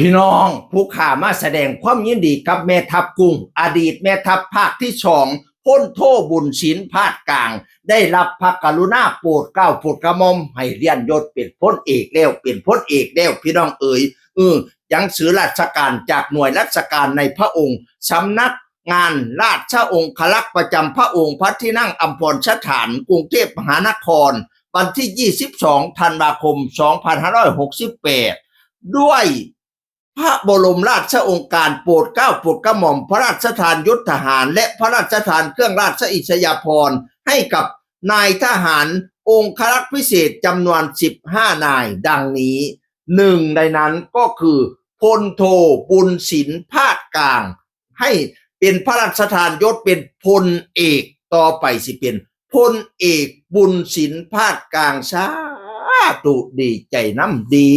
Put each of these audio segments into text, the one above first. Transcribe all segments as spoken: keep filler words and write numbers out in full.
พี่น้องผู้ข้ามาแสดงความยินดีกับแม่ทัพกุ้ง อดีตแม่ทัพภาคที่สอง พลโทบุญสิน พาดกลาง ได้รับพระกรุณาโปรดเกล้าโปรดกระหม่อมให้เลื่อนยศเป็นพลเอกแล้ว เป็นพลเอกแล้ว พี่น้องเอ๋ย เออ หนังสือราชการจากหน่วยราชการในพระองค์ สำนักงานราชองครักษ์ประจำพระองค์ พระที่นั่งอัมพรสถาน กรุงเทพมหานคร วันที่ ยี่สิบสอง ธันวาคม สองพันห้าร้อยหกสิบแปด ด้วย พระบรมราชโองการโปรดเกล้าโปรดกระหม่อมพระราชทานยศทหาร และพระราชทานเครื่องราชอิสริยาภรณ์ให้กับนายทหารองครักษ์พิเศษจำนวน สิบห้า นายดังนี้ หนึ่งในนั้นก็คือพลโทบุญสิน พาดกลาง ให้เป็นพระราชทานยศเป็นพลเอก ต่อไปสิเป็นพลเอกบุญสิน พาดกลาง สาธุ ดีใจนำ ดี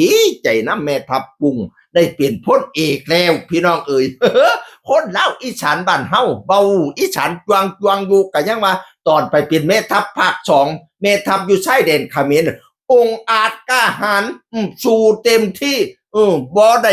ใจนำแม่ทัพกุ้งได้เป็นพลเอกแล้ว พี่น้องเอ๋ย คนลาวอีสานบ้านเฮาเว้าอีสานจวงจวงอยู่ ก็ยังว่าตอนไปเป็นแม่ทัพภาคสอง แม่ทัพอยู่ชายแดนเขมร องอาจกล้าหาญ อืม สู้เต็มที่ เออ บ่ได้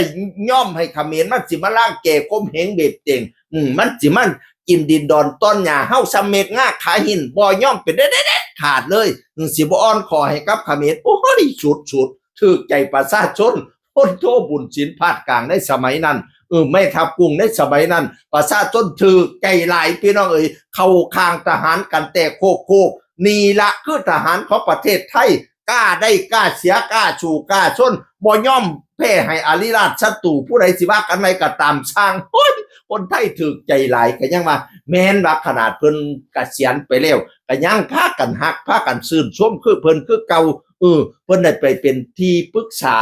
ยอมให้เขมรมันสิมารังแกข่มเหงเบียดเบียน อืม มันสิมากินดินดอนตอนหญ้าเฮาส่ำเม็ดงาขาหิน บ่ยอมเป็นเด็ดขาดเลย อืม สิบ่อ่อนข้อให้กับเขมร โอ้ย สุดๆ ถืกใจประชาชน พลโทบุญสิน พาดกลาง ในสมัยนั้น เออ แม่ทัพกุ้งในสมัยนั้น ประชาชนถืกใจหลาย พี่น้องเอ๋ย เข้าข้างทหารกันแตกโคกๆ นี่ละคือทหารของประเทศไทย กล้าได้กล้าเสีย กล้าสู้กล้าชน บ่ยอมแพ้ให้อริราชศัตรู ผู้ใดสิว่ากันไว้ก็ตามช่าง โอ้ย คนไทยถืกใจหลาย ก็ยังว่า แม่นว่าขนาดเพิ่นเกษียณไปแล้ว ก็ยังพากันฮัก พากันชื่นชมคือเพิ่นคือเก่า เออ เพิ่นได้ไปเป็นที่ปรึกษา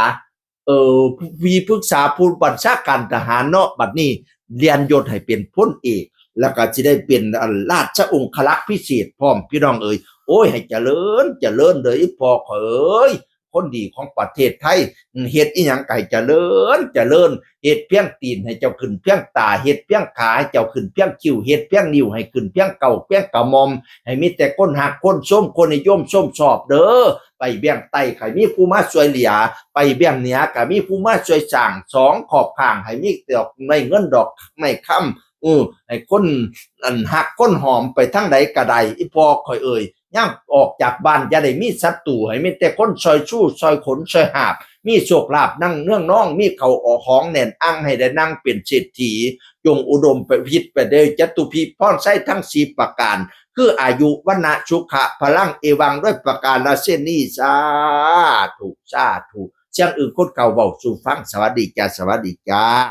เออ ที่ปรึกษาผู้บัญชาการทหารเนาะ บัดนี้เลื่อนยศให้เป็นพลเอก แล้วก็สิได้เป็น อัน ราชองครักษ์พิเศษพร้อม พี่น้องเอ๋ย โอ้ย ให้เจริญ เจริญเด้ออีพ่อข้อยเอ๋ย คนดีของประเทศไทย อืม เฮ็ดอีหยังก็ให้เจริญ เจริญ เฮ็ดเพียงตีนให้เจ้าขึ้นเพียงตา เฮ็ดเพียงขาให้เจ้าขึ้นเพียงคิ้ว เฮ็ดเพียงนิ้วให้ขึ้นเพียงเก้า เพียงกระหม่อม ให้มีแต่คนฮัก คนชม คนนิยมชมชอบเด้อ ไปเวียงใต้ก็มีผู้มาช่วยเหลือ ไปเวียงเหนือก็มีผู้มาช่วยสร้าง สองขอบข้างให้มีดอกไม้เงินดอกไม้คำ เออ ให้คน อัน ฮักคนหอมไปทางใดก็ได้ อีพ่อข้อยเอ๋ย ยามออกจากบ้านอย่าได้มีศัตรู ให้มีแต่คนช่วยชูช่วยขนช่วยหาบ มีโชคลาภนั่งเนืองนอง มีข้าวของแน่นอัง ให้ได้นั่งเป็นเศรษฐี จงอุดมไปพิษไปด้วยจตุพิพรชัยทั้งสี่ประการ คืออายุ วรรณะ สุขะ พลัง เอวัง ด้วยประการละเช่นนี้ สาธุ สาธุ เสียงอึ่งคนเก่าเว้าสู่ฟัง สวัสดีจ้า สวัสดีจ้า